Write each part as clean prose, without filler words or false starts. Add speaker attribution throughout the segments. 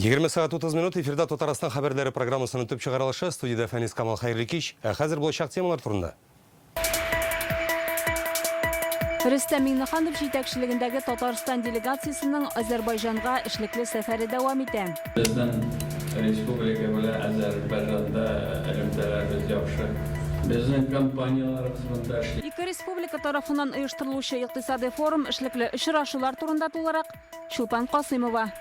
Speaker 1: 20 сәгать 30 минут эфирда Татарстан хәбәрләре программасының төп чыгарылышы. Студиядә Фәнис Камал, хәерле кич. Ә хәзер булачак темалар турында.
Speaker 2: Рөстәм Миңнеханов җитәкчелегендәге Татарстан делегациясенең Азәрбайҗанга эшлекле сәфәре дәвам итә.
Speaker 3: Безнең республика белән Азәрбайҗанда элемтәләребез яхшы. Безнең компанияләребез монда эшли.
Speaker 2: Ике республика тарафыннан оештырылучы икътисадый форум, эшлекле очрашулар турында тулырак Чулпан Касыймова.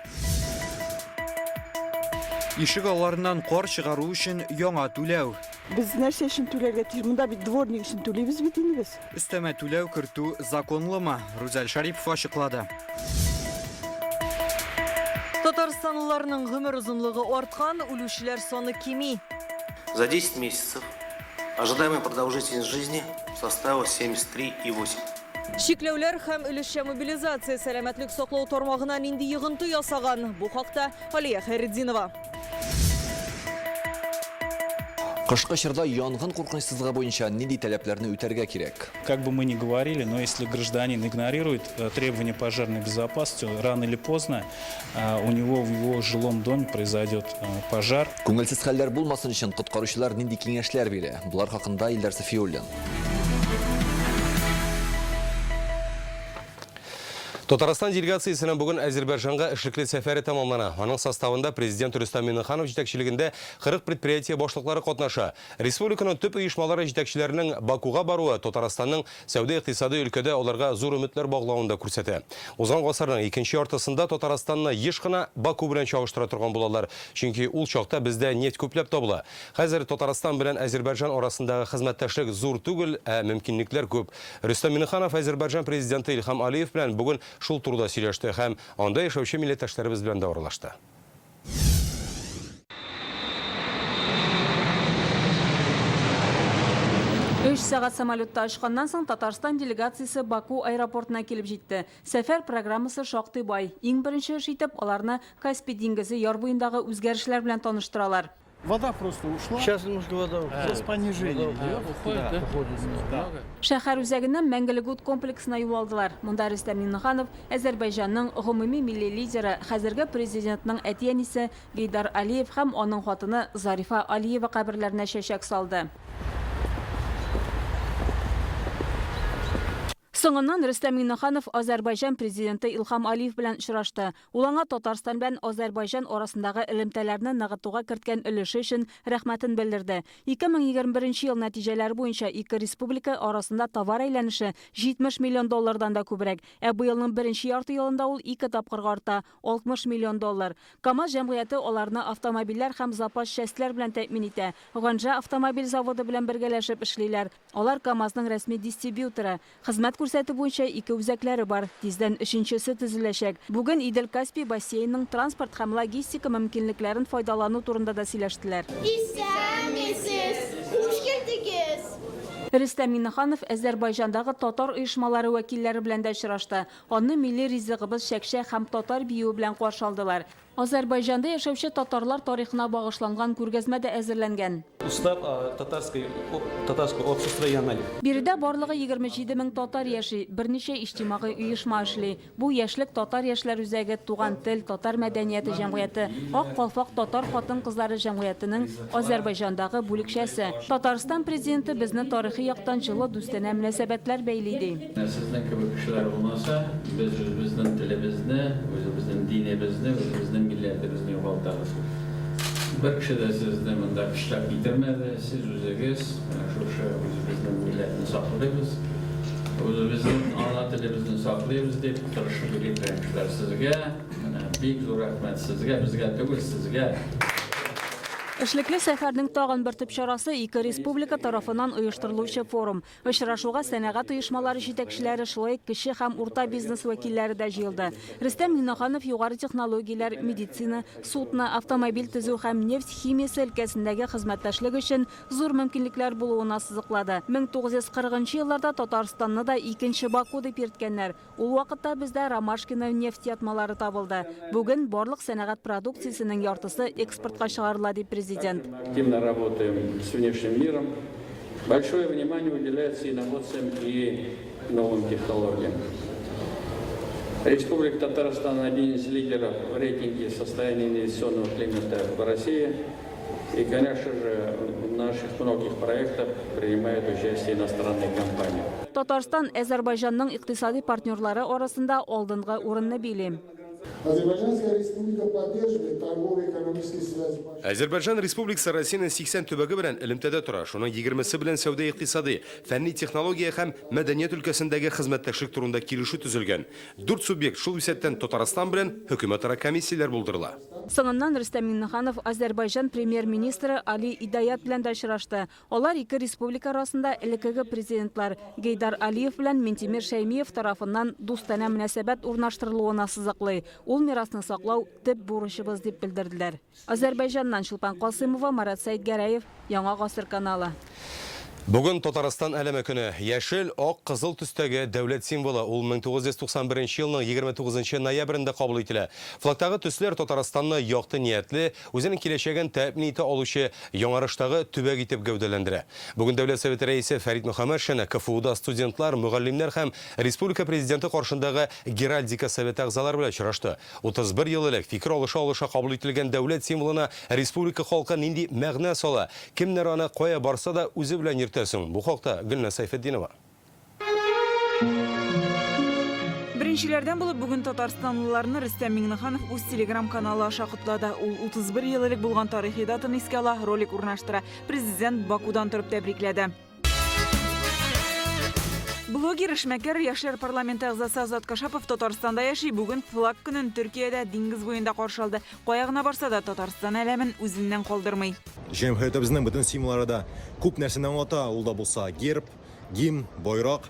Speaker 4: Ишек алларыннан кар чыгару өчен яңа түләү.
Speaker 5: Без нәрсә өчен түләргә тиеш? Монда бит дворник өчен түлибез бит инде без.
Speaker 4: Өстәмә түләү кертү законлымы? Рүзәл Шәрипов ачыклады.
Speaker 6: Татарстанлыларның гомер озынлыгы арткан, үлүчеләр саны кими.
Speaker 7: За 10 месяцев ожидаемая продолжительность жизни составила 73,8.
Speaker 6: Чикләүләр һәм өлешчә мобилизация сәламәтлек саклау тармагына нинди йогынты ясаган? Бу хакта Алия Хәйретдинова.
Speaker 8: Кышкы чорда янгын куркынычсызлыгы буенча нинди таләпләрне үтәргә кирәк?
Speaker 9: Как бы мы ни говорили, но если гражданин игнорирует требования пожарной безопасности, рано или поздно у него в его жилом доме произойдет пожар.
Speaker 8: Күңелсез хәлләр булмасын өчен коткаручылар нинди киңәшләр бирә? Болар хакында Илдар Сафиуллин.
Speaker 1: Татарстан делегациясенең бүген Әзербайҗанга эшлекле сәфәре тәмамлана. Аның составында президент Рөстәм Миңнеханов җитәкчелегендә 40 предприятие башлыклары катнаша. Республиканың төп оешмалары җитәкчеләренең Бакуга баруы Татарстанның сәүдә-икътисадый өлкәдә аларга зур өметләр баглавын да күрсәтә. Узган гасырның икенче яртысында Татарстанны еш кына Баку белән чагыштыра торган булалар, чөнки ул чакта бездә нефть күпләп табыла. Хәзер Татарстан белән Әзербайҗан арасындагы хезмәттәшлек зур түгел, ә мөмкинлекләр күп. Рөстәм Миңнеханов Әзербайҗан президенты Илһам Алиев белән бүген шул турыда сөйләште һәм анда яшәүче милләттәшләребез белән дә аралашты.
Speaker 2: Өч сәгать самолетта очканнан соң Татарстан делегациясе Баку аэропортына килеп җитте. Сәфәр программасы шактый бай. Иң беренче эш итеп аларны Каспий диңгезе яр буендагы үзгәрешләр белән таныштыралар.
Speaker 10: Вода просто ушла.
Speaker 3: Сейчас немножко вода уходит.
Speaker 10: Сейчас понижение идет.
Speaker 3: Уходит, да? Уходит
Speaker 10: немного.
Speaker 2: Шәһәр үзәгеннән Мәңгелек ут комплексына юл алдылар. Монда Рөстәм Миңнеханов Әзәрбайҗанның гомуми милли лидеры, хәзерге президентның әти-әнисе Гейдар Алиев һәм аның хатыны Зарифа Алиева каберләренә чәчәк салды. Соңыннан Рөстәм Миңнеханов Азәрбайҗан президенты Илһам Алиев белән очрашты. Ул аңа Татарстан белән Азәрбайҗан арасындагы элемтәләрне ныгытуга керткән өлеше өчен рәхмәтен белдерде. 2021 ел нәтиҗәләре буенча ике республика арасында товар әйләнеше 70 миллион доллардан да күбрәк, ә быелның беренче ярты елында ул ике тапкырга арта, 60 миллион доллар. КАМАЗ җәмгыяте аларны автомобильләр һәм запас частьләр белән тәэмин итә. Ганжа автомобиль заводы белән бергәләшеп эшлиләр. Алар КАМАЗның рәсми дистибьюторы. Хезмәт күрсәтү буенча ике үзәкләре бар, тиздән өченчесе төзеләчәк. Бүген Идел-Каспий бассейнының транспорт һәм логистика мөмкинлекләрен файдалану турында да сөйләштеләр.
Speaker 11: Исәнмесез! Хуш килдегез!
Speaker 2: Рөстәм Миңнеханов Әзәрбайҗандагы татар оешмалары вәкилләре белән дә очрашты. Аны милли ризыгыбыз чәкчәк һәм татар биюе белән каршы алдылар. Азәрбайҗанда яшәүче татарлар тарихына багышланган күргәзмә дә әзерләнгән.
Speaker 12: Устав татарской татарского общества Яналь.
Speaker 2: Биредә барлыгы 27 мең татар яши, берничә иҗтимагый оешма эшли. Бу Яшьлек татар яшьләр үзәге, Туган тел, татар мәдәнияте җәмгыяте, Ак калфак татар хатын-кызлары җәмгыятенең Азәрбайҗандагы бүлекчәсе. Татарстан Президенты безне тарихи яктан җылы дустанә мөнәсәбәтләр бәйли, ди.
Speaker 3: Менә сезнең кебек кешеләр булмаса, без үзебезнең телебезне, үзебезнең динебезне, үзебезнең милләтебезне югалтабыз. Бер кеше дә сезне монда көчләп китермәде, сез үзегез менә шушы үзебезнең милләтне саклыйбыз, үзебезнең ана телебезне саклыйбыз дип тырышып йөри торган кешеләр. Сезгә менә бик зур рәхмәт, сезгә, безгә түгел, сезгә.
Speaker 2: Эшлекле сәфәрнең тагын бер төп чарасы, ике республика тарафыннан оештырылучы форум. Очрашуга сәнәгать оешмалары җитәкчеләре, шулай ук кече һәм урта бизнес вәкилләре дә җыелды. Рөстәм Миңнеханов югары технологияләр, медицина, судно, автомобиль төзү һәм нефть химиясе өлкәсендәге хезмәттәшлек өчен зур мөмкинлекләр булуын ассызыклады. 1940 нчы елларда Татарстанны да икенче Баку дип йөрткәннәр. Ул вакытта бездә Ромашкино нефть ятмалары табылды. Бүген барлык сәнәгать продукциясенең яртысы экспортка чыгарыла, ди Президент.
Speaker 3: Активно работаем с внешним миром. Большое внимание уделяется инновациям и новым технологиям. Республика Татарстан один из лидеров в рейтинге состояния инвестиционного климата в России. И, конечно же, в наших многих проектах принимают участие иностранные компании.
Speaker 2: Татарстан Әзәрбайҗанның икътисади партнерлары арасында алдынгы урынны били.
Speaker 13: Азербайджанская республика поддерживает торгово-экономические связи.
Speaker 1: Әзербайҗан Республикасы Россиянең 80 төбәге белән элемтәдә тора, шуның егермесе белән сәүдә-икътисади, фәнни-технология һәм мәдәният өлкәсендәге хезмәттәшлек турында килешү төзелгән. Дүрт субъект, шул исәптән Татарстан белән хөкүмәтара комиссияләр булдырыла.
Speaker 2: Соңыннан Рөстәм Миңнеханов Азәрбайҗан премьер-министры Али Идаят белән дә очрашты. Алар ике республика арасында элеккеге президентлар Гейдар Алиев белән Минтимер Шәймиев тарафыннан дустанә мөнәсәбәт урнаштырылуын ассызыклый. Ул мирасны саклау, төп бурычыбыз, дип белдерделәр. Азәрбайҗаннан Чулпан Касыймова, Марат Сәетгәрәев, Яңа гасыр каналы.
Speaker 1: Бүген Татарстан әләме көне. Яшел, ак, кызыл төстәге дәүләт символы. Ул 1991 елның 29 ноябрендә кабул ителә. Флагтагы төсләр Татарстанны якты ниятле, үзенең киләчәген тәэмин итә алучы яңарыштагы төбәк итеп гәүдәләндерә. Бүген Дәүләт Советы Рәисе Фәрит Мөхәммәтшин КФУда студентлар, мөгаллимнәр һәм республика Президенты каршындагы Геральдика советы әгъзалары белән очрашты. 31 ел элек фикер алыша-алыша кабул ителгән дәүләт символына республика халкы нинди мәгънә сала, кемнәр аны кая барса да үзе белән йөртә соң? Бу хакта Гөлназ Сәйфетдинова.
Speaker 14: Беренчеләрдән булып бүген татарстанлыларны Рөстәм Миңнеханов үз телеграм-каналы аша котлады. Ул 31 ел элек булган тарихи датаны искә ала, ролик урнаштыра. Президент Бакудан торып тәбрикләде. Блогер, эшмәкәр, яшьләр парламенты әгъзасы Азат Кашапов Татарстанда яши. Бүген флаг көнен Төркиядә диңгез буенда каршы алды. Кая гына барса да, Татарстан әләмен үзеннән калдырмый.
Speaker 15: Җәмгыятебезнең бөтен символлары да күп нәрсәне аңлата, ул да булса герб, Гимн, байрак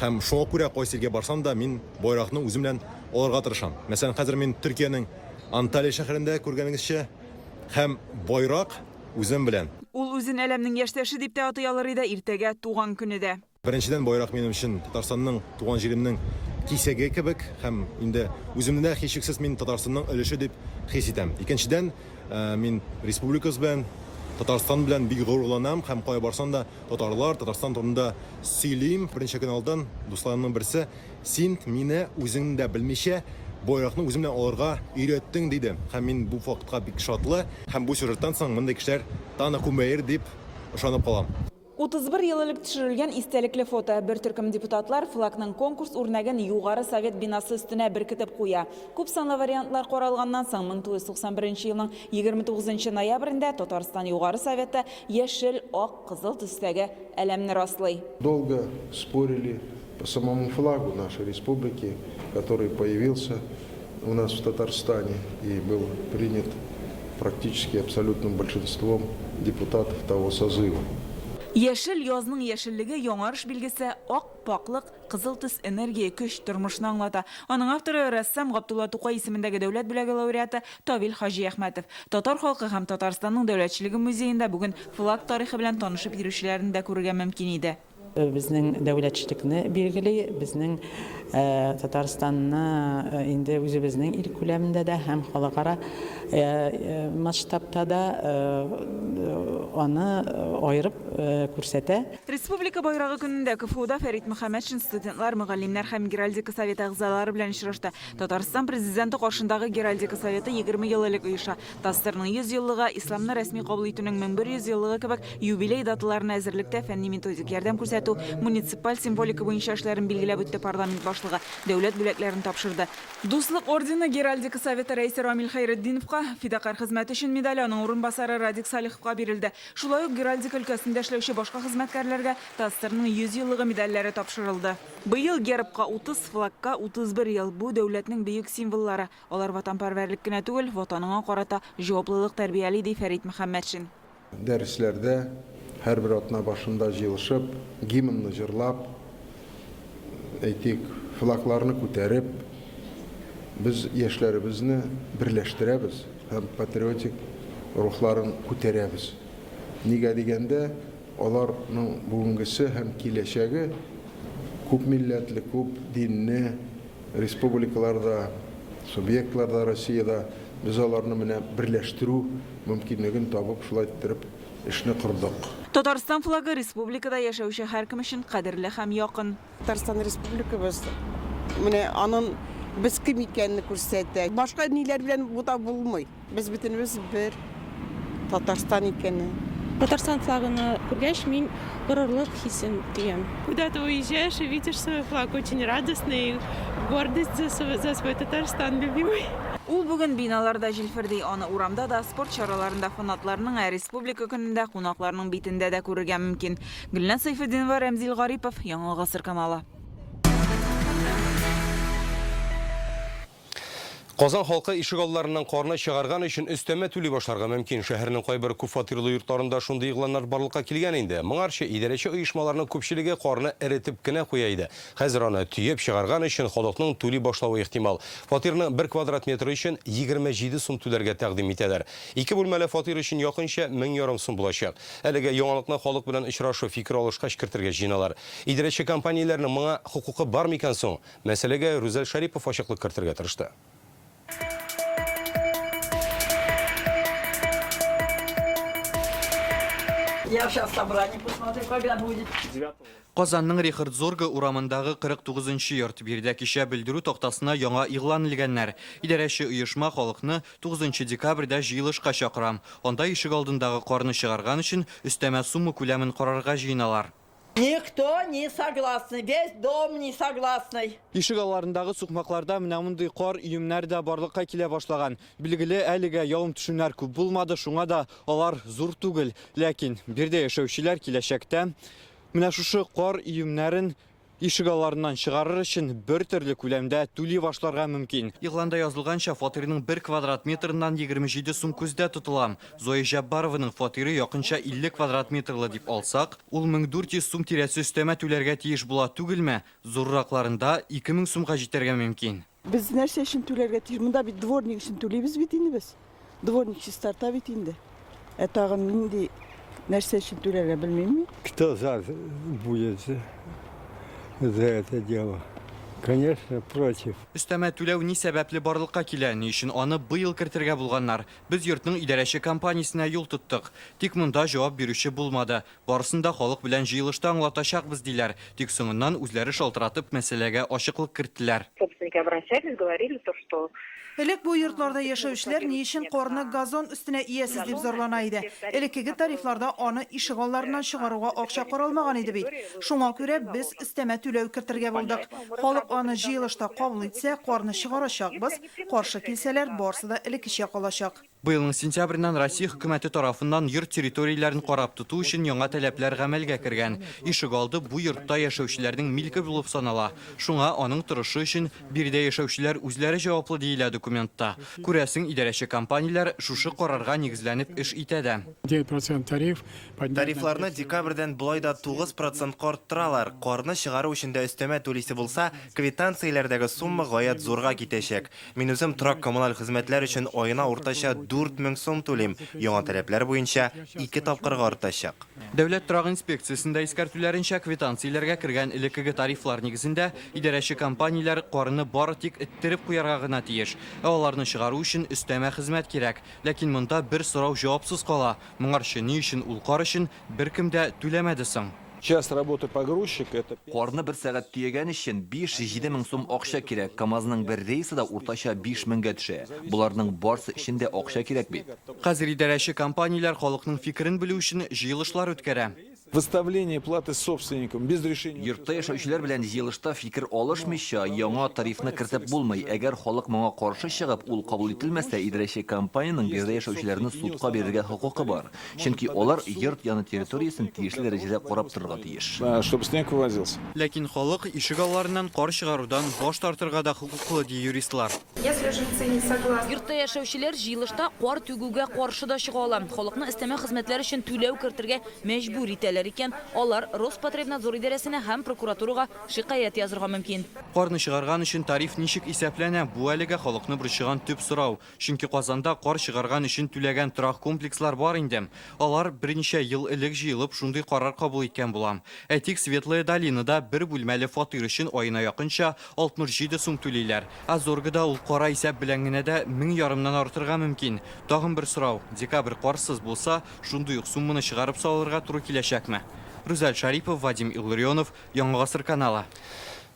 Speaker 15: һәм шуңа күрә кайсы илгә барсам да, мин байракны үзем белән алырга тырышам. Мәсәлән, хәзер мин Төркиянең Анталия шәһәрендә, күргәнегезчә, һәм байрак үзем белән.
Speaker 14: Ул үзен әләмнең яшьтәше дип тә атый алыр иде, иртәгә туган көне дә.
Speaker 15: Беренчедән, байрак минем өчен Татарстанның, туган җиремнең кисәге кебек һәм инде үземне дә һичшиксез мин Татарстанның өлеше дип хис итәм. Икенчедән, мин республикабыз белән, Татарстан белән бик горурланам һәм кая барсам да Татарлар, Татарстан турында сөйлим. Берничә көн алдан дусларымның берсе, Син мине үзең дә белмичә байракны үзем белән алырга өйрәттең, диде. Һәм мин бу фактка бик шатлы. Һәм бу сюжеттан соң мондый кешеләр тагын да күбәер дип ышанып калам.
Speaker 14: 31 ел элек төшерелгән истәлекле фото. Бер төркем депутатлар флагның конкурс үрнәген Югары Совет бинасы өстенә беркетеп куя. Күп санлы вариантлар каралганнан соң, 1991 елның 29 ноябрендә Татарстан Югары Советы яшел, ак, кызыл төстәге әләмне раслый.
Speaker 13: Долго спорили по самому флагу нашей республики, который появился у нас в Татарстане и был принят практически абсолютным большинством депутатов того созыва.
Speaker 14: Яшел, язның яшеллеге, яңарыш билгесе, ак, пакьлык, Кызыл төс энергия, көч, тормышны аңлата. Аның авторы, рәссам, Габдулла Тукай исемендәге дәүләт бүләге лауреаты Тавил Хаҗиәхмәтов. Татар халкы һәм Татарстанның дәүләтчелеге музеенда бүген флаг тарихы белән танышып йөрүчеләрне дә күрергә мөмкин иде.
Speaker 16: Безнең дәүләтчелекне билгели, безнең Татарстанны инде үзебезнең ил күләмендә дә һәм халыкара масштабта да аны аерып күрсәтә.
Speaker 14: Республика байрагы көнендә КФУда Фәрит Мөхәммәтшин студентлар, мөгаллимнәр һәм Геральдика советы әгъзалары белән очрашты. Татарстан Президенты каршындагы Геральдика советы 20 ел элек оеша. ТАССРның 100 еллыгы, Исламны рәсми кабул итүнең 1100 еллыгы кебек юбилей даталарына әзерлектә фәнни-методик ярдәм күрсәтү, муниципаль символика буенча эшләрен билгеләп үтте парламент башлыгы, дәүләт бүләкләрен тапшырды. Дуслык ордены Геральдика советы рәисе Рамил Хәйретдиновка, Фидакарь хезмәт өчен медале аның урынбасары Радик Салиховка бирелде. Шулай ук геральдика өлкәсендә эшләүче башка хезмәткәрләргә ТАССРның 100 еллыгы медальләре тапшырылды. Быел гербка, 30, флагка, 31 ел. Бу, дәүләтнең бөек символлары. Алар ватанпәрвәрлек кенә түгел, Ватаныңа карата җаваплылык тәрбияли, ди Фәрит Мөхәммәтшин.
Speaker 13: Дәресләрдә һәрбер атна башында җыелышып, гимнны җырлап, әйтик, флагларны күтәреп, без яшьләребезне берләштерәбез һәм патриотик рухларын күтәрәбез. Нигә дигәндә, аларның бүгенгесе һәм киләчәге күпмилләтле, күп динле республикаларда, субъектларда Россиядә без аларны менә берләштерү мөмкинлеген табып, шулай иттереп эшне кордык.
Speaker 14: Татарстан флагы республикада яшәүче һәркем өчен кадерле һәм якын.
Speaker 5: Татарстан Республикабыз, менә анын Без кем икәнне күрсәтә. Башка ниләр белән бутап булмый. Без бөтенебез бер Татарстан икәнне.
Speaker 17: Татарстан флагын күргәч, мин горурлык хисен тоям.
Speaker 18: Когда ты уезжаешь и видишь свой флаг, очень радостно и гордость за свой, за свой Татарстан любимый.
Speaker 14: Ул бүген биналарда җилферди. Аны урамда да, спорт чараларында фанатларның, ә Республика көнендә кунакларның битендә дә күрергә мөмкин. Гөлназ Сәйфетдинова, Рәмзил Гарипов, Яңа Гасыр каналы.
Speaker 1: Казан халкы ишегалларыннан карны чыгарган өчен өстәмә түли башларга мөмкин. Шәһәрнең кайбер күпфатирлы йортларында шундый игъланнар барлыкка килгән инде. Моңарчы идарәче оешмаларның күпчелеге карны эретеп кенә куя иде. Хәзер аны төеп чыгарган өчен халыкның түли башлавы ихтимал. Фатирның бер квадрат метры өчен 27 сум түләргә тәкъдим итәләр. Ике бүлмәле фатир өчен якынча 1500 сум булачак. Әлегә яңалыкны халык белән очрашу, фикер алышкач кертергә җыеналар. Идарәче компанияләрнең моңа хокукы бар микән соң? Мәсьәләгә Рүзәл Шәрипов ачыклык кертергә тырышты.
Speaker 19: Я сейчас собрание посмотрю, когда будет.
Speaker 4: Казанның Рихард Зорге урамындагы 49 нчы йорт. Биредә кичә белдерү тактасына яңа игълан элгәннәр. Идарәче оешма халыкны 9 нчы декабрьдә җыелышка чакыра. Анда ишегалдындагы карны чыгарган өчен өстәмә сумма күләмен карарга җыеналар.
Speaker 19: Никто не согласный, весь дом не согласный.
Speaker 4: Ишек алларындагы сукмакларда менә мондый кар өемнәр дә барлыкка килә башлаган. Билгеле, әлегә явым-төшемнәр күп булмады, шуңа да алар зур түгел. Ләкин биредә яшәүчеләр киләчәктә менә шушы кар өемнәрен ишек алларыннан чыгарыр өчен бер төрле күләмдә түли башларга мөмкин. Игъланда язылганча, фатирның бер квадрат метрыннан 27 сум күздә тотыла. Зоя Җәббарованың фатиры якынча 50 квадрат метрлы дип алсак, ул 1400 сум тирәсе өстәмә түләргә тиеш була түгелме? Зурракларында 2000 сумга җитәргә мөмкин.
Speaker 5: Без нәрсә өчен түләргә тиеш? Монда бит дворник өчен түлибез бит инде без. Дворник чистарта бит инде. Ә тагын нинди нәрсә өчен түләргә белмим мин.
Speaker 20: Кто за будет за это дело? Конечно, против.
Speaker 4: Өстәмә түләү ни сәбәпле барлыкка килә, ни өчен аны быел кертергә булганнар? Без йортның идарәче компаниясенә юл тоттык. Тик монда җавап бирүче булмады. Барысын да халык белән җыелышта аңлатачакбыз, диләр. Тик соңыннан үзләре шалтыратып, мәсьәләгә ачыклык керттеләр.
Speaker 21: Собственники обращались, говорили то, что
Speaker 22: Элек бу йортларда яшәүчеләр ни өчен карны газон өстенә иясез дип зарлана иде. Элеккеге тарифларда аны ишегалларыннан чыгаруга акча каралмаган иде бит. Шуңа күрә без өстәмә түләү кертергә булдык. Халык аны җыелышта кабул итсә, карны чыгарачакбыз, каршы килсәләр, барсы да элеккечә калачак.
Speaker 4: Быелның сентябреннән Россия хөкүмәте тарафыннан йорт территорияләрен карап тоту өчен яңа таләпләр гамәлгә кергән. Ишегалды бу йортта яшәүчеләрнең милке булып санала. Шуңа аның торышы өчен биредә яшәүчеләр үзләре җаваплы диелә документта. Күрәсең, идарәче компанияләр шушы карарга нигезләнеп эш итә дә.
Speaker 10: 9% тариф
Speaker 23: Тарифларны декабрьдән болай да 9 процентка арттыралар. Карны чыгару өчен дә өстәмә түлисе булса, квитанцияләрдәге сумма гаять зурга китәчәк. Мин үзем торак-коммуналь хезмәтләр өчен аена уртача 4000 сум түлим, яңа таләпләр буенча ике тапкырга артачак.
Speaker 4: Дәүләт торак инспекциясендә искәртүләренчә, квитанцияләргә кергән элеккеге тарифлар нигезендә идарәче компанияләр карны бары тик эттереп куярга гына тиеш. Ә аларны чыгару өчен өстәмә хезмәт кирәк. Ләкин монда бер сорау җавапсыз кала, моңарчы ни өчен ул кар өчен беркем дә түләмәде соң?
Speaker 13: Час работы погрузчика это.
Speaker 8: Карны бер сәгать төягән өчен 5-7 мең сум акча кирәк. КАМАЗның бер рейсы да уртача 5 меңгә төшә. Боларның барсы өчен дә акча кирәк бит.
Speaker 4: Хәзер идарәче компанияләр халыкның фикерен белү өчен җыелышлар үткәрә.
Speaker 13: Выставление платы собственникам без решения.
Speaker 8: Йортта яшәүчеләр белән җыелышта фикер алышмыйча, яңа тарифны кертеп булмый. Әгәр халык моңа каршы чыгып, ул кабул ителмәсә, идарәче компаниянең биредә яшәүчеләрне судка бирергә хокукы бар. Чөнки алар йорт яны территориясен тиешле дәрәҗәдә карап торырга тиеш.
Speaker 13: Чтобы снег вывозился.
Speaker 4: Ләкин халык ишегалларыннан кар чыгарудан баш тартырга да хокуклы, ди юристлар.
Speaker 24: Если жильцы не согласны.
Speaker 2: Йортта яшәүчеләр җыелышта кар түгүгә каршы да чыга ала. Халыкны өстәмә хезмәтләр өчен түләү кертергә мәҗбүр итәләр икән, алар Роспотребнадзор идарәсенә һәм прокуратурага шикаять язырга мөмкин.
Speaker 4: Карны чыгарган өчен тариф ничек исәпләнә? Бу әлегә халыкны борчыган төп сорау. Чөнки Казанда кар чыгарган өчен түләгән торак комплекслар бар инде. Алар берничә ел элек җыелып шундый карар кабул иткән була. Әйтик, Светлая Долинада бер бүлмәле фатир өчен аена якынча 67 сум түлиләр. Ә Зоргада ул кара исәп белән генә дә мең ярымнан артырга мөмкин. Тагын бер сорау, декабрь карсыз булса, шундый ук сумманы чыгарып салырга туры киләчәкме? Рүзәл Шарипов, Вадим Илларионов, Яңа Гасыр каналы.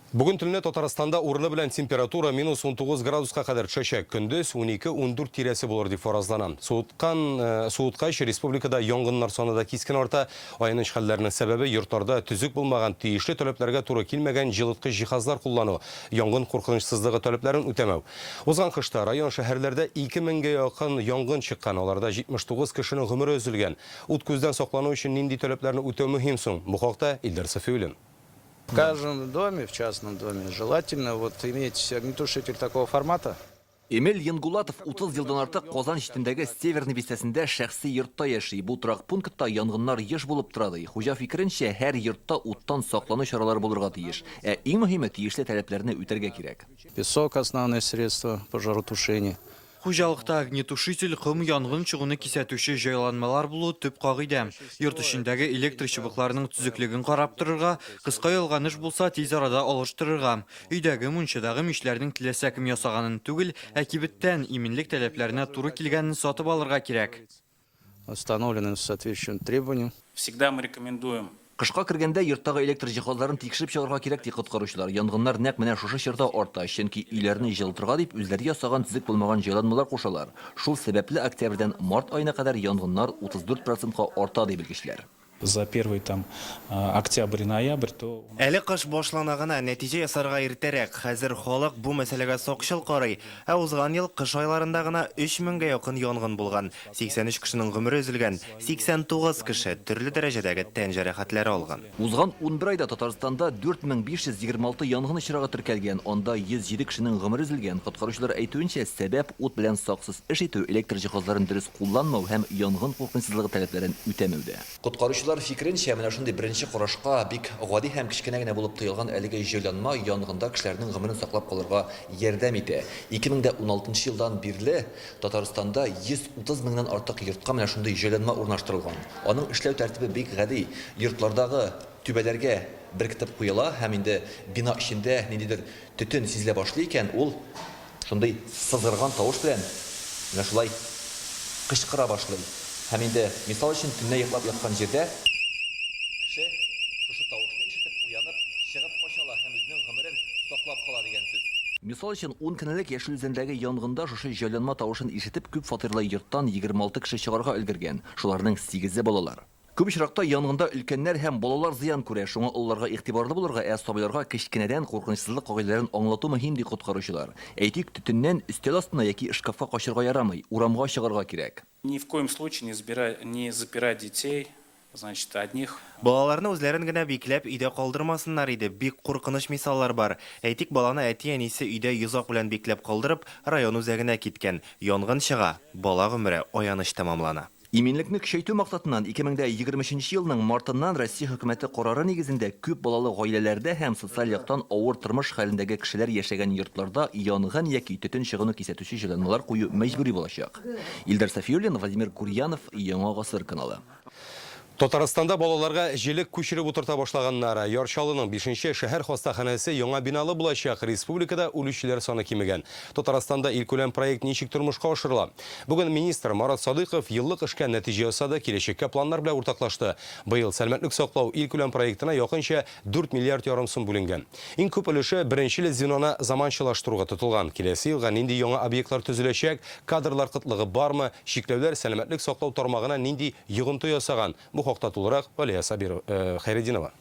Speaker 1: Бүген төнлә Татарстанда урыны белән температура минус 19 градуска кадәр төшәчәк. Көндез 12-14 тирәсе булыр дип фаразлана. Суыткан, э, суыткач республикада янгыннар саны да кискен арта. Аяныч хәлләрнең сәбәбе йортларда төзек булмаган, тиешле таләпләргә туры килмәгән җылыткыч җиһазлар куллану, янгын куркынычсызлыгы таләпләрен үтәмәү. Узган кышта район-шәһәрләрдә 2 меңгә якын янгын чыккан, аларда 79 кешенең гомере өзелгән. Ут-күздән саклану өчен нинди таләпләрне үтәү мөһим соң? Бу хакта Илдар Сафиуллин.
Speaker 6: В каждом доме, в частном доме, желательно вот иметь огнетушитель такого формата.
Speaker 8: Эмиль Янгулатов 30 елдан артык Казан читендәге Северный бистәсендә шәхси йортта яши. Бу торак пунктта янгыннар еш булып тора, ди. Хуҗа фикеренчә, һәр йортта уттан саклану чаралары булырга тиеш. Ә иң мөһиме, тиешле таләпләрне үтәргә кирәк.
Speaker 6: Песок, основное средство пожаротушения.
Speaker 4: Хуҗалыкта огнетушитель, ком, янгын чыгуны кисәтүче җайланмалар булу төп кагыйдә. Йорт эчендәге электр чыбыкларының төзеклеген карап торырга, кыска ялганыш булса, тиз арада алыштырырга. Өйдәге, мунчадагы мичләрнең теләсә кем ясаганын түгел, ә кибеттән, иминлек таләпләренә туры килгәнен сатып алырга кирәк.
Speaker 6: Установленным соответствующим требованиям.
Speaker 7: Всегда мы рекомендуем.
Speaker 8: Кышка кергәндә йорттагы электр җиһазларын тикшереп чыгарга кирәк, ди коткаручылар. Янгыннар нәкъ менә шушы чорда арта, чөнки өйләрне җылытырга дип үзләре ясаган төзек булмаган җайланмалар кушалар. Шул сәбәпле октябрьдән март аена кадәр янгыннар 34 процентка арта, ди белгечләр.
Speaker 7: За первый там октябрь и ноябрь, то.
Speaker 23: Әле кыш башлана гына, нәтиҗә ясарга иртәрәк. Хәзер халык бу мәсьәләгә сакчыл карый. Ә узган ел кыш айларында гына өч меңгә якын янгын булган, 83 кешенең гомере өзелгән, 89 кеше төрле дәрәҗәдәге тән җәрәхәтләре алган.
Speaker 8: Узган 11 айда Татарстанда 4526 янгын очрагы теркәлгән, анда 107 кешенең гомере өзелгән. Коткаручылар әйтүенчә, сәбәп, ут белән саксыз эш итү, электр җиһазларын дөрес кулланмау һәм янгын куркынычсызлыгы таләпләрен үтәмәүдә. Коткаручылар фикеренчә, менә шундый беренче карашка бик гади һәм кечкенә генә булып тоелган әлеге җайланма янгында кешеләрнең гомерен саклап калырга ярдәм итә. 2016 елдан бирле Татарстанда 130 меңнән артык йортка менә шундый җайланма урнаштырылган. Аның эшләү тәртибе бик гади, йортлардагы түбәләргә беркетеп куела һәм инде бина эчендә ниндидер төтен сизелә башлый икән, ул шундый сызгырган тавыш белән менә шулай кычкыра башлый. Һәм инде, мисал өчен, төнлә йоклап яткан җирдә кеше шушы тавышны ишетеп уянып, чыгып кача ала һәм үзенең гомерен саклап кала дигән сүз. Мисал өчен, ун көн элек Яшел Үзәндәге янгында шушы җайланма тавышын ишетеп, күп фатирлы йорттан 26 кеше чыгарга өлгергән, шуларның сигезе балалар. Күп очракта янгында өлкәннәр һәм балалар зыян күрә, шуңа олыларга игътибарлы булырга, ә сабыйларга кечкенәдән куркынычсызлык кагыйдәләрен аңлату мөһим, ди коткаручылар. Әйтик, төтеннән өстәл астына яки шкафка качырга ярамый, урамга чыгарга кирәк.
Speaker 7: Ни в коем случае не забирать, не запирать детей, значит, одних.
Speaker 23: Балаларны үзләрен генә бикләп өйдә калдырмасыннар иде, бик куркыныч мисаллар бар. Әйтик, баланы әти-әнисе өйдә йозак белән бикләп калдырып, район үзәгенә киткән. Янгын чыга, бала гомере аяныч тәмамлана.
Speaker 8: Иминлекне көчәйтү максатыннан 2023 елның мартыннан Россия Хөкүмәте карары нигезендә күп балалы гаиләләрдә һәм социаль яктан авыр тормыш хәлендәге кешеләр яшәгән йортларда янгын яки төтен чыгуны кисәтүче җайланмалар кую мәҗбүри булачак. Илдар Сафиуллин, Владимир Курьянов, Яңа гасыр каналы.
Speaker 1: Татарстанда балаларга җелек күчереп утырта башлаганнар. Яр Чаллының бишенче шәһәр хастаханәсе яңа биналы булачак. Республикада үлүчеләр саны кимегән. Татарстанда илкүләм проект ничек тормышка ашырыла? Бүген министр Марат Садыйков еллык эшкә нәтиҗә ясады, киләчәккә планнар белән уртаклашты. Быел сәламәтлек саклау илкүләм проектына якынча 4 миллиард ярым сум бүленгән. Иң күп өлеше беренчел звеноны заманчалаштыруга тотылган. Киләсе елга нинди яңа объектлар төзеләчәк, кадрлар кытлыгы бармы, чикләүләр сәламәтлек саклау тармагына нинди йогынты ясаган? Бу хакта тулырак Алия Сабирова, Хәйретдинова.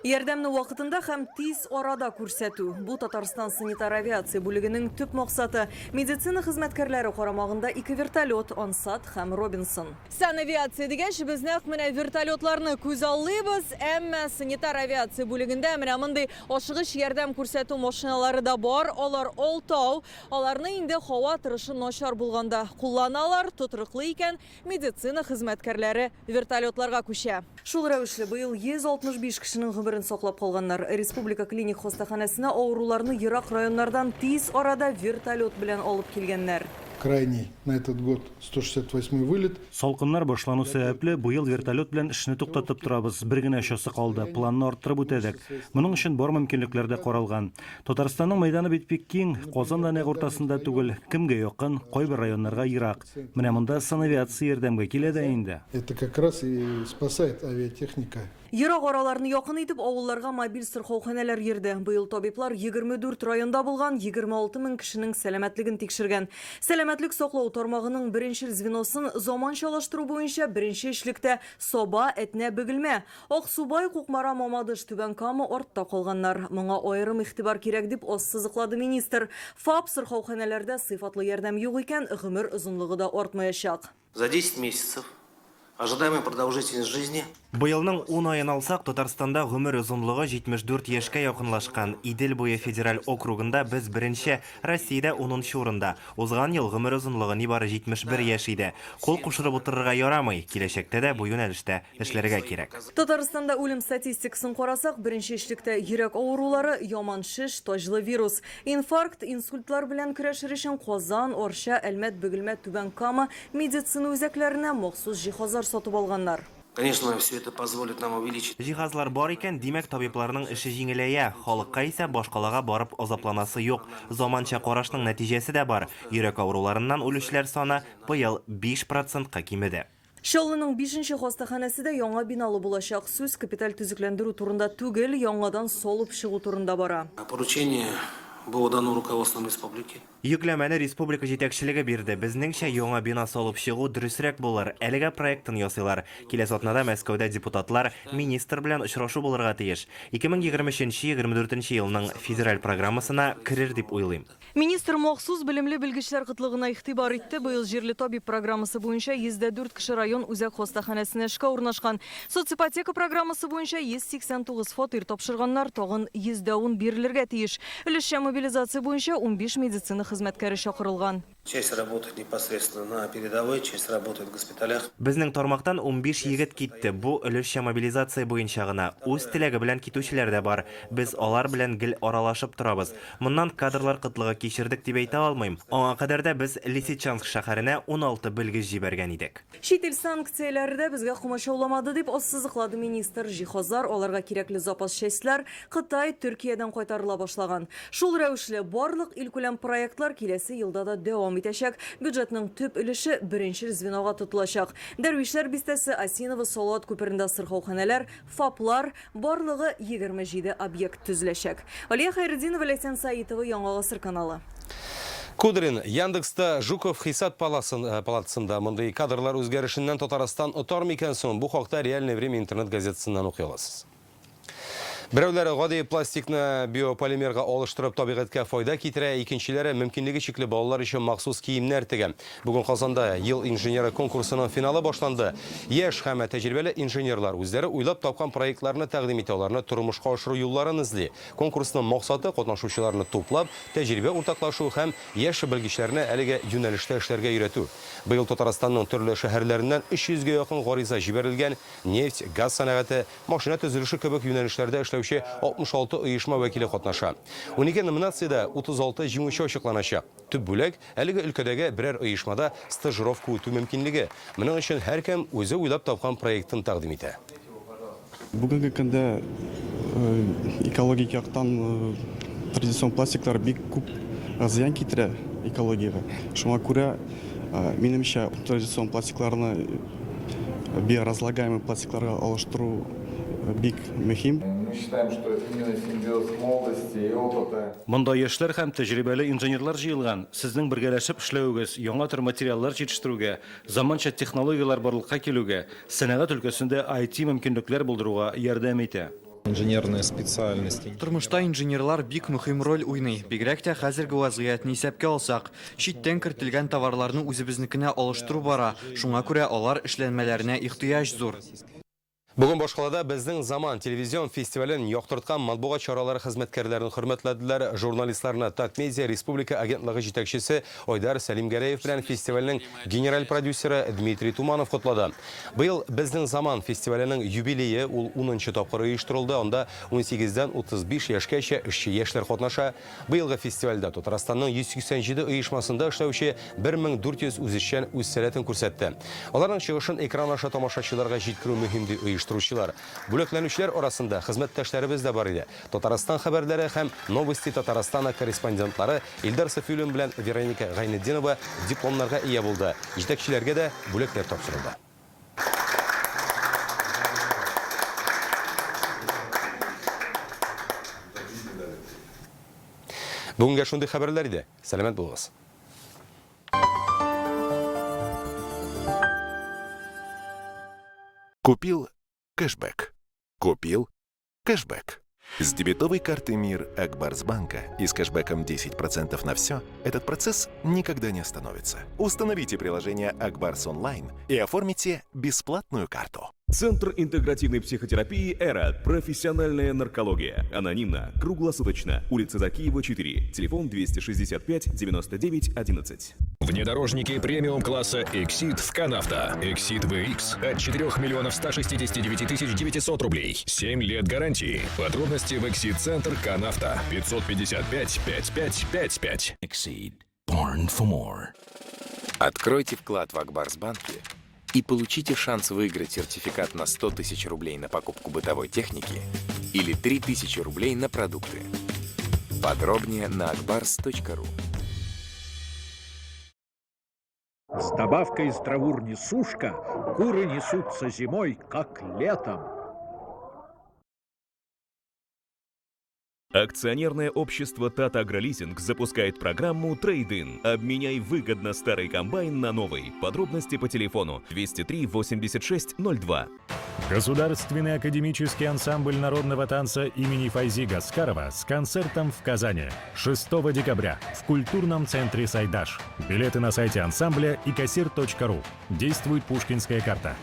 Speaker 9: Ярдәмне вакытында һәм тиз арада күрсәтү. Бу Татарстан санитар авиация бүлегенең төп максаты. Медицина хезмәткәрләре карамагында ике вертолет, Ансат һәм Робинсон. Санавиация дигәч, без нәкъ менә вертолетларны күзаллыйбыз, әмма санитар авиация бүлегендә менә мондый ашыгыч ярдәм күрсәтү машиналары да бар. Алар алтау. Аларны инде һава торышы начар булганда кулланалар, тотрыклы икән, медицина хезмәткәрләре вертолетларга күчә. Шул рәвешле, быел 165 кешенең гомерен саклап калганнар. Республика клиник хастаханәсенә авыруларны ерак районнардан тиз арада вертолет белән алып килгәннәр.
Speaker 13: Крайний на этот год 168 вылет.
Speaker 3: Салкыннар башлану сәбәпле, быел вертолет белән эшне туктатып торабыз. Бер генә очасы калды. Планны арттырып үтәдек. Моның өчен бар мөмкинлекләр дә каралган. Татарстанның мәйданы бит бик киң, Казан да нәкъ уртасында түгел, кемгә якын, кайбер районнарга ерак. Менә монда санавиация ярдәмгә килә дә инде.
Speaker 13: Это как раз и спасает авиатехника.
Speaker 9: Ерак араларны якын итеп, авылларга мобиль сырхауханәләр йөрде. Быел табиблар 24 районда булган, 26 мең кешенең сәламәтлеген тикшергән. Сәламәтлек саклау тармагының беренчел звеносын заманчалаштыру буенча беренче өчлектә Саба, Әтнә, Бөгелмә. Аксубай, Кукмара, Мамадыш, Түбән Кама артта калганнар. Моңа аерым игътибар кирәк, дип ассызыклады министр. ФАП, сырхауханәләрдә сыйфатлы ярдәм юк икән, гомер озынлыгы да артмаячак.
Speaker 11: За 10 месяцев ожидаемая продолжительность жизни.
Speaker 23: Быелның ун аен алсак, Татарстанда гомер озынлыгы 74 яшькә якынлашкан. Идел буе федераль округында без беренче, Россиядә унынчы урында. Узган ел гомер озынлыгы нибары 71 яшь иде. Кул кушырып утырырга ярамый, киләчәктә дә бу юнәлештә эшләргә кирәк.
Speaker 9: Татарстанда үлем статистикасын карасак, беренче өчлектә йөрәк авырулары, яман шеш, таҗлы вирус. Инфаркт, инсультлар белән көрәшер өчен Казан, Арча, Әлмәт, Бөгелмә, Түбән Кама медицина үзәкләренә махсус җиһазлар сатып алганнар.
Speaker 11: Конечно, все это позволит нам увеличить.
Speaker 23: Җиһазлар бар икән, димәк, табибларның эше җиңеләя, халыкка исә башкалага барып азапланасы юк. Заманча карашның нәтиҗәсе дә бар, йөрәк авыруларыннан үлүчеләр саны быел 5 процентка кимеде.
Speaker 9: Чаллының бишенче хастаханәсе дә яңа биналы булачак. Сүз капиталь төзекләндерү турында түгел, яңадан салып чыгу турында бара.
Speaker 11: Поручение было дано руководством республики.
Speaker 23: Йөкләмәне республика җитәкчелеге бирде. Безнеңчә, яңа бина салып чыгу дөресрәк булыр. Әлегә проектын ясыйлар. Киләсе атнада Мәскәүдә депутатлар, министр белән очрашу булырга тиеш. 2023-2024 елның федераль программасына керер дип уйлыйм.
Speaker 9: Министр махсус белемле белгечләр кытлыгына игътибар итте. Быел җирле табиб программасы буенча 104 кеше район үзәк хастаханәсенә эшкә урнашкан. Соципотека программасы буенча 189 фатир тапшырганнар, тагын 110 бирелергә тиеш. Өлешчә мобилизация буенча 15 медицина хезмәткәре чакырылган.
Speaker 11: Часть работает непосредственно на передовой, часть работает в госпиталях.
Speaker 23: Безнең тармактан 15 егет китте, бу өлешчә мобилизация буенча гына. Үз теләге белән китүчеләр дә бар. Без алар белән гел аралашып торабыз. Моннан кадрлар кытлыгы кичердек дип әйтә алмыйм. Аңа кадәр дә без Лисичанск шәһәренә 16 белгеч җибәргән идек.
Speaker 9: Чит ил санкцияләре дә безгә комачауламады, дип ассызыклады министр. Җиһазлар, аларга кирәкле запас частьләр Кытай, Төркиядән кайтарыла башлаган. Шул рәвешле, барлык илкүләм проектлар киләсе елда да дәвам итәчәк. Бюджетның төп өлеше беренчел звенога тотылачак. Дәрвишләр бистәсе, Осиново, Салават күперендә сырхауханәләр, ФАПлар, Барлыгы 27 объект төзеләчәк. Алия Хәйретдинова, Ләйсән Саитова, Яңа Гасыр каналы.
Speaker 1: Кудрин, Яндекста Жуков хисап э, палатасында мондый кадрлар үзгәрешеннән Татарстан отар микән соң? Бу хакта Реальное время интернет газетасыннан укый аласыз. Берәүләре гади пластикны биополимерга алыштырып табигатькә файда китерә, икенчеләре мөмкинлеге чикле балалар өчен махсус киемнәр тегә. Бүген Казанда Ел инженеры конкурсының финалы башланды. Яшь һәм тәҗрибәле инженерлар үзләре уйлап тапкан проектларны тәкъдим итә, аларны тормышка ашыру юлларын эзли. Конкурсның максаты, катнашучыларны туплап, тәҗрибә уртаклашу һәм яшь белгечләрне әлеге юнәлештә эшләргә өйрәтү. Быел Татарстанның төрле шәһәрләреннән 300 гә якын гариза җибәрелгән, нефть, газ сәнәгате, машина төзелеше кебек юнәлешләрдә эшләүче 66 оешма вәкиле катнаша. Унике номинациядә 36 җиңүче ачыкланачак. Төп бүләк, әлеге өлкәдәге берәр оешмада стажировка үтү мөмкинлеге. Моның өчен һәркем үзе уйлап тапкан проектын тәкъдим итә.
Speaker 12: Бүгенге көндә экологик яктан традицион пластиклар бик күп зыян китерә экологиягә. Шуңа күрә, минемчә, традицион пластикларны биоразлагаемый пластикларга алыштыру бик мөһим.
Speaker 15: Мы считаем, что именно симбиоз молодости и опыта.
Speaker 3: Монда яшьләр һәм тәҗрибәле инженерлар җыелган. Сезнең бергәләшеп эшләвегез яңа төр материаллар җитештерүгә, заманча технологияләр барлыкка килүгә, сәнәгать өлкәсендә IT-мөмкинлекләр булдыруга ярдәм итә.
Speaker 25: Инженерные специальности.
Speaker 4: Тормышта инженерлар бик мөһим роль уйный, бигрәк тә хәзерге вазгыятьне исәпкә алсак. Читтән кертелгән товарларны үзебезнекенә алыштыру бара, шуңа күрә алар эшләнмәләренә ихтыяҗ зур.
Speaker 1: Бүген башкалада Безнең заман телевизион фестивален яктырткан матбугат чаралары хезмәткәрләрен хөрмәтләделәр. Журналистларны Татмедиа республика агентлыгы җитәкчесе Айдар Сәлимгәрәев белән фестивальнең генераль продюсеры Дмитрий Туманов котлады. Быел Безнең заман фестиваленең юбилее, ул унынчы тапкыр оештырылды, анда унсигездән 35 яшькәчә эшче яшьләр катнаша. Быелгы фестивальдә Татарстанның 187 оешмасында эшләүче 1400 үзешчән үз сәләтен күрсәтте. Аларның чыгышын экран аша тамашачыларга җиткерү мөһим, ди оештыручылар. Бүләкләнүчеләр арасында хезмәттәшләребез дә бар иде. Татарстан хәбәрләре һәм Новости Татарстана корреспондентлары Илдар Сафиуллин белән Вероника Гайнетдинова дипломнарга ия булды. Җитәкчеләргә дә бүләкләр тапшырылды. Бүгенгә шундый хәбәрләр иде. Сәламәт булыгыз.
Speaker 14: Купил кэшбэк. Купил кэшбэк. С дебетовой карты МИР Акбарсбанка и с кэшбэком 10% на все этот процесс никогда не остановится. Установите приложение Акбарс Онлайн и оформите бесплатную карту.
Speaker 16: Центр интегративной психотерапии «Эра». Профессиональная наркология. Анонимно. Круглосуточно. Улица Закиева, 4. Телефон 265 99 11.
Speaker 17: Внедорожники премиум-класса «Эксид» в Канавто. «Эксид VX» от 4 миллионов 169 тысяч 900 рублей. 7 лет гарантии. Подробности в «Эксид-центр Канавто». 555 5555.
Speaker 18: Exceed. Born for more.
Speaker 19: Откройте вклад в Акбарсбанке и получите шанс выиграть сертификат на 100 тысяч рублей на покупку бытовой техники или 3000 рублей на продукты. Подробнее на akbars.ru.
Speaker 26: С добавкой «Здравур несушка» куры несутся зимой, как летом.
Speaker 16: Акционерное общество «Тата Агролизинг» запускает программу «Трейд-ин». Обменяй выгодно старый комбайн на новый. Подробности по телефону 203 86 02.
Speaker 27: Государственный академический ансамбль народного танца имени Файзи Гаскарова с концертом в Казани 6 декабря в культурном центре «Сайдаш». Билеты на сайте ансамбля и кассир.ру. Действует пушкинская карта.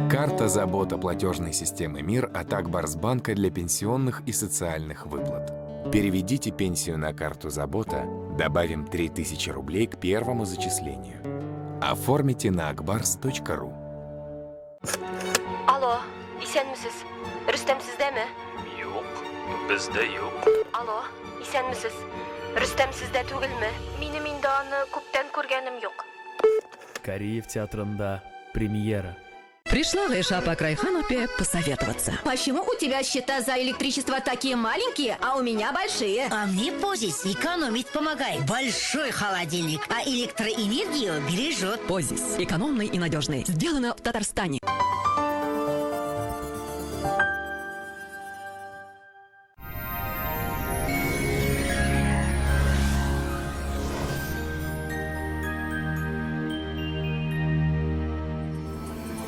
Speaker 19: Карта «Забота» платежной системы МИР от Акбарсбанка для пенсионных и социальных выплат. Переведите пенсию на карту «Забота», добавим 3000 рублей к первому зачислению. Оформите на akbars.ru.
Speaker 28: Алло, исәнмесез. Рөстәм сездәме?
Speaker 7: Юк, бездә юк.
Speaker 28: Алло, исәнмесез. Рөстәм сездә түгелме? Минем инде аны күптән күргәнем юк.
Speaker 29: Кариев театрында премьера.
Speaker 30: Пришла Гайша по Крайханупе посоветоваться.
Speaker 31: Почему у тебя счета за электричество такие маленькие, а у меня большие?
Speaker 32: А мне Позис экономить помогает. Большой холодильник, а электроэнергию бережет.
Speaker 30: Позис. Экономный и надежный. Сделано в Татарстане.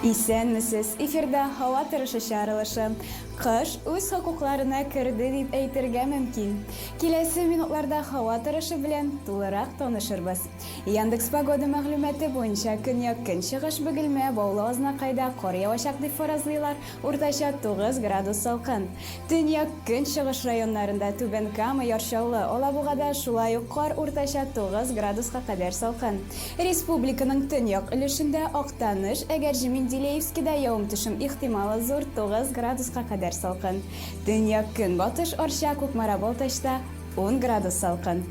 Speaker 24: Исәнмесез! Эфирда һава торышы чыгарылышы. Кыш үз хокукларына керде дип әйтергә мөмкин. Киләсе минутларда һава торышы белән тулырак танышырбыз. Яндекс Погода мәгълүматы буенча, көньяк-көнчыгыш Бөгелмә, Баулы Азнакайда кар явачак дип фаразлыйлар, Уртача 9 градус салкын. Төньяк-көнчыгыш районнарында, Түбән Кама, Яр Чаллы, Алабугада шулай ук кар уртача 9 градуска кадәр салкын. Республиканың төньяк өлешендә, Актаныш, Әгерҗе, Менделеевскида явым-төшем ихтималы зур, 9 градуска кадәр салкын. Төньяк-көнбатыш Арча, Кукмара, Балтачта, 10 градус салкын.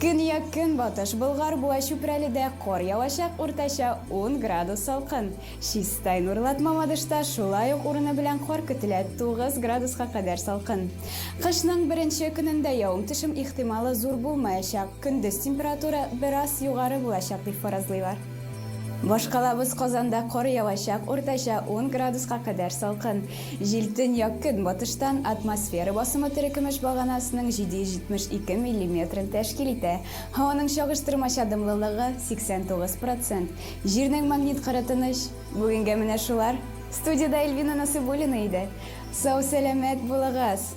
Speaker 24: Көньяк-көнбатыш Болгар, Буа, Чүпрәледә кар явачак, уртача 10 градус салкын. Чистай, Нурлат, Мамадышта шулай ук урыны белән кар көтелә, 9 градуска кадәр салкын. Кышның беренче көнендә явым-төшем ихтималы зур булмаячак, көндез температура бераз югары булачак дип фаразлыйлар. Башкалабыз Казанда кар явачак, уртача 10 градуска кадәр салкын. Җил төньяк-көнбатыштан, атмосфера басымы терекөмеш баганасының 772 миллиметрын тәшкил итә. Һаваның чагыштырмача дымлылыгы, 89 процент. Җирнең магнит кыры тыныч. Бүгенгә менә шулар. Студиядә Эльвина Насыйбуллина иде. Сау-сәламәт булыгыз!